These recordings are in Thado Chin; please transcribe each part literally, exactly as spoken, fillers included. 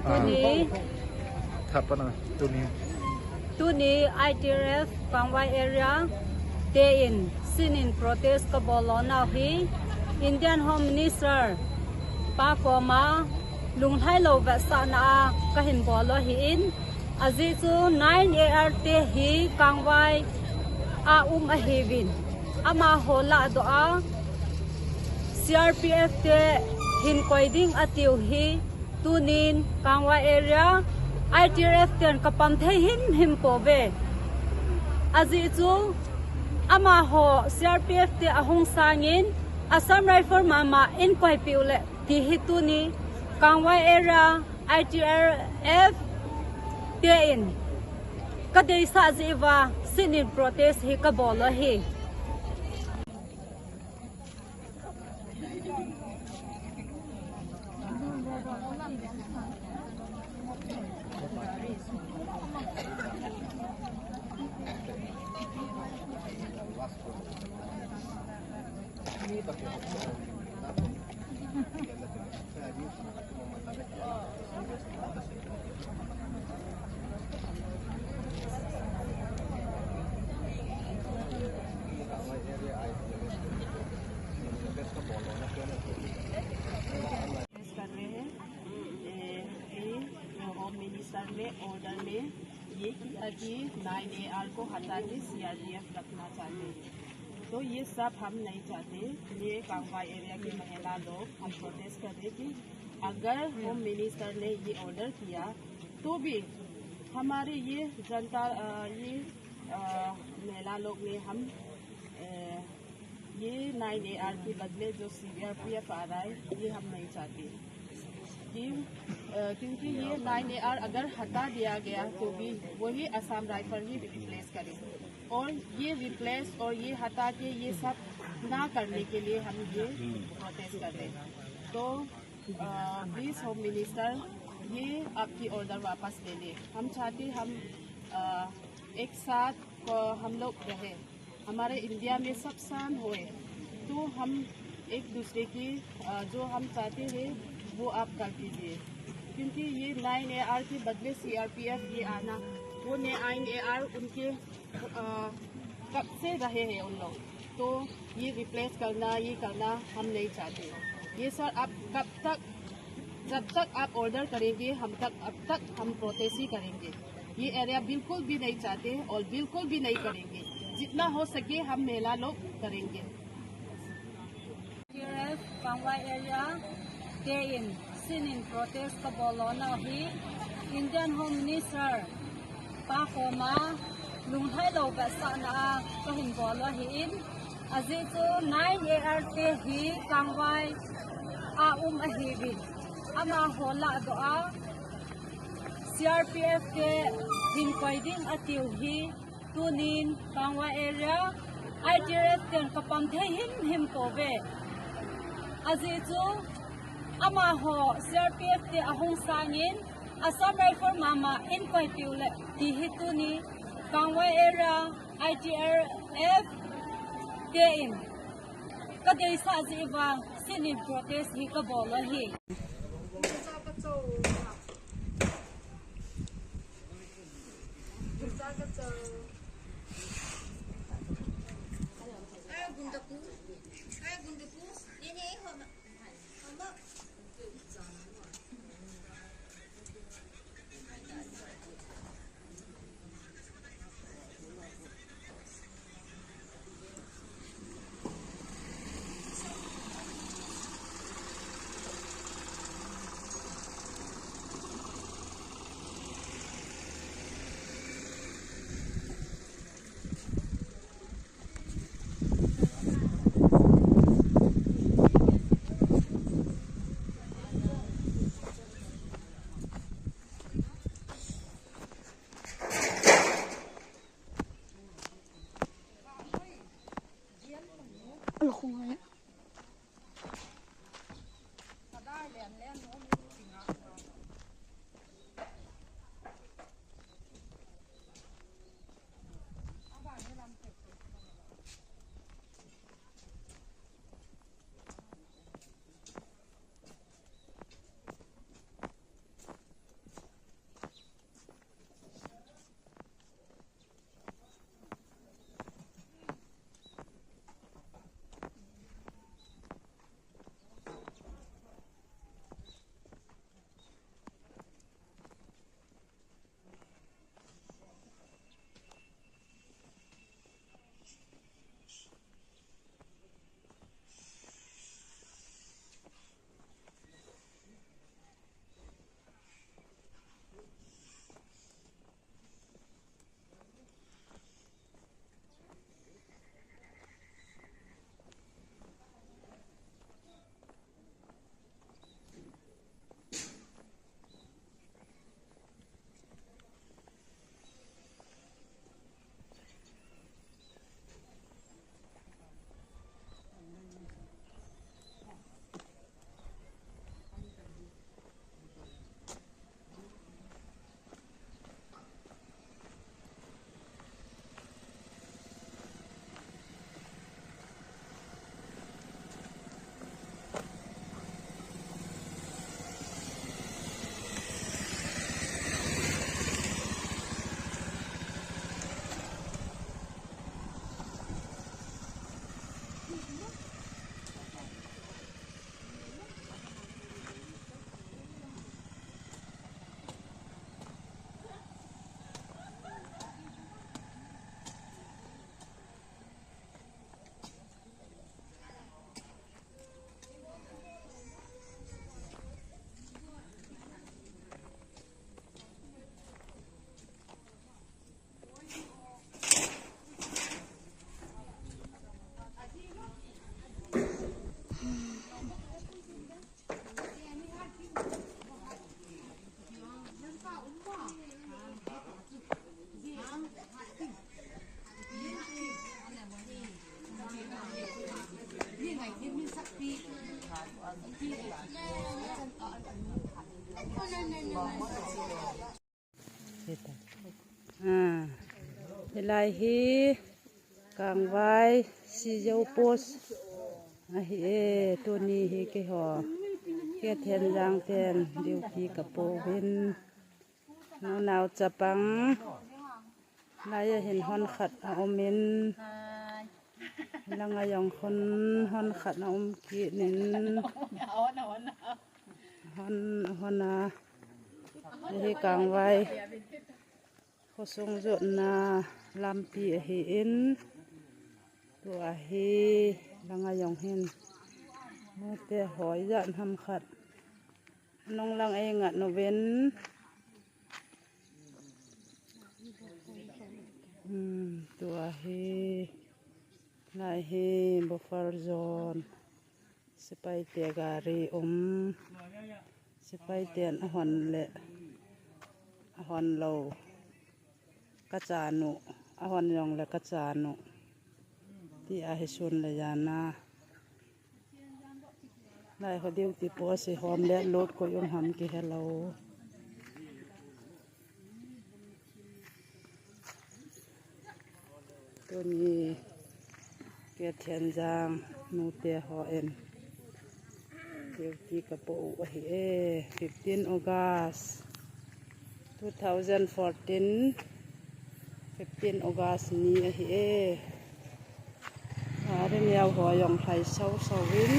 Tuni, tuni I T R F Kangvai area te in sit-in protest kabol lona hi Indian Home Minister pa koma lunglhai lou vetsahna a kahin bol u ahin, ajeh chu nine A R te hi Kangvai a um ahiuvin, amaho lahdoh a C R P F te hin koi ding atiu hi tunin Kangvai area I T R F ten kapam thei himhim pouve. Ajeh chu amaho C R P F te ahung sangin Assam Rifle mama in koipeh u le ti hi tuni Kangvai area I T R F te in kadeisah jeh uva sit-in protest hi kabol u ahi. कर रहे हैं। ए, ए, home minister ने ऑर्डर में ये किया कि nine A R को हटा के सी आर पी एफ रखना चाहते हैं। तो ये सब हम नहीं चाहते। ये कांगवाई एरिया की महिला लोग हम प्रोटेस्ट कर रहे हैं कि अगर होम मिनिस्टर ने ये ऑर्डर किया तो भी हमारे ये जनता, अ, ये, अ, महिला लोग ने हम, अ, ये नाइन ए आर के बदले जो सी आर पी एफ आ रहा है, ये हम नहीं चाहते। कि, अ, क्योंकि ये नाइन ए आर अगर हटा दिया गया तो भी वही असम राइफल ही रिप्लेस करे, और ये रिप्लेस और ये हटा के ये सब ना करने के लिए हम ये प्रोटेस्ट कर रहे हैं। तो, अ, प्लीज होम मिनिस्टर, ये आपकी ऑर्डर वापस ले ले। हम चाहते हम, अ, एक साथ, अ, हम लोग रहे, हमारे इंडिया में सब शांत होए, तो हम एक दूसरे की, अ, जो हम चाहते हैं वो आप कर दीजिए, क्योंकि ये नाइन ए आर के बदले सी आर पी एफ ये आना, वो नाइन ए आर उनके, अ, कब से रहे हैं उन लोग, तो ये रिप्लेस करना, ये करना हम नहीं चाहते। ये सर, आप कब तक, जब तक आप ऑर्डर करेंगे, हम तक, अब तक हम प्रोटेस्ट ही करेंगे। ये एरिया बिल्कुल भी नहीं चाहते और बिल्कुल भी नहीं करेंगे। जितना हो सके हम महिला लोग करेंगे। T R F Kangvai area te in sit-in protest kabol lona hi Indian Home Minister pa koma lunglhai lou vetsahna a kahin bol u ahin, ajeh chu nine A R te hi Kangvai a um ahiuvin, amaho lahdoh a C R P F te hin koi ding atiu hi tunin Kangvai area I T R F ten kapam thei himhim pouve. Ajeh chu amaho C R P F te ahung sangin Assam Rifle mama in koipeh u le ti hi tuni Kangvai area I T R F te in kadeisah jeh uva sit-in protest hi kabol u ahi. Ah, hilai hi Kangvai Sijou post ahi e, tuni hi keiho Kethenjang ten duty kapouvin. Nunao chapang laiya hin hon khat aumin, langa jong hon, hon khat aum kit in. Hon, hon a, hi Kangvai khosung jotna lampi ahin, tua hi langa jong hin nute hoi jat ham khat nunglang eingat uvin. Hmm, tua hi, lai hi buffer zone. Sepai te gari um. Sepai ten ahon le ahon lou kachan u, ahon jong le kachan u, tia hi sun le jan a. Lai ho duty post hi hom le lut koi um ham kihelou. Tuni Kethenjang nute hon duty kapo u ahi e, fifteen August two thousand fourteen, fifteen August ni ahi e. Ari neo ho jong lhai sau sau in.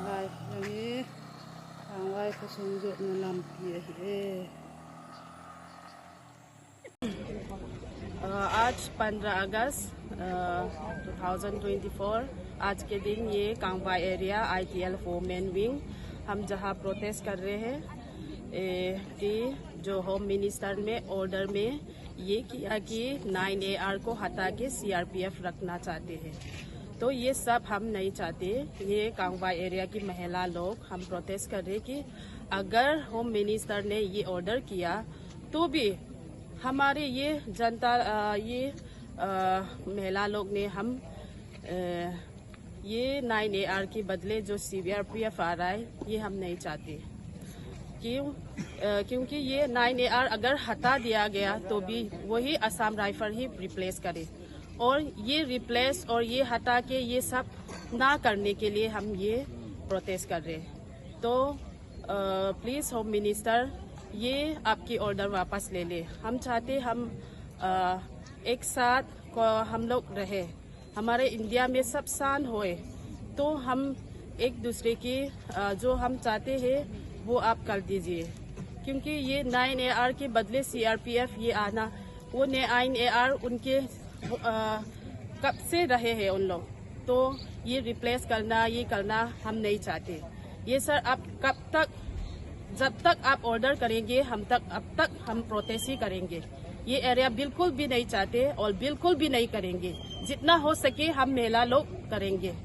Lai jong hi Kangvai khosung jotna lampi ahi e. अ, आज पन्द्रह अगस्त, अ, दो हज़ार तेईस, आज के दिन ये कांगवाई एरिया आईटीएल वुमेन विंग, हम जहाँ प्रोटेस्ट कर रहे हैं, ए, कि जो होम मिनिस्टर ने ऑर्डर में ये किया कि नाइन एआर को हटा के सीआरपीएफ रखना चाहते हैं। तो ये सब हम नहीं चाहते। ये कांगवाई एरिया की महिला लोग हम प्रोटेस्ट कर रहे कि अगर होम मिनिस्टर ने ये ऑर्डर किया तो भी हमारे ये जनता, अ, ये, अ, महिला लोग ने हम, अ, ये नाइन एआर के बदले जो सीआरपीएफ आ रहा है, ये हम नहीं चाहते। क्यों? अ, क्योंकि ये नाइन एआर अगर हटा दिया गया तो भी वही असम राइफल ही रिप्लेस करे, और ये रिप्लेस और ये हटा के ये सब ना करने के लिए हम ये प्रोटेस्ट कर रहे हैं। तो, अ, प्लीज होम मिनिस्टर, ये आपकी ऑर्डर वापस ले ले। हम चाहते हम, अ, एक साथ को हम लोग रहे, हमारे इंडिया में सब शांत होए, तो हम एक दूसरे की, अ, जो हम चाहते हैं वो आप कर दीजिए, क्योंकि ये नाइन एआर के बदले सीआरपीएफ ये आना, वो नाइन एआर उनके, अ, कब से रहे हैं उन लोग, तो ये रिप्लेस करना, ये करना हम नहीं चाहते। ये सर, आप कब तक, जब तक आप ऑर्डर करेंगे, हम तक, अब तक हम प्रोटेस्ट ही करेंगे। ये एरिया बिल्कुल भी नहीं चाहते और बिल्कुल भी नहीं करेंगे। जितना हो सके हम महिला लोग करेंगे।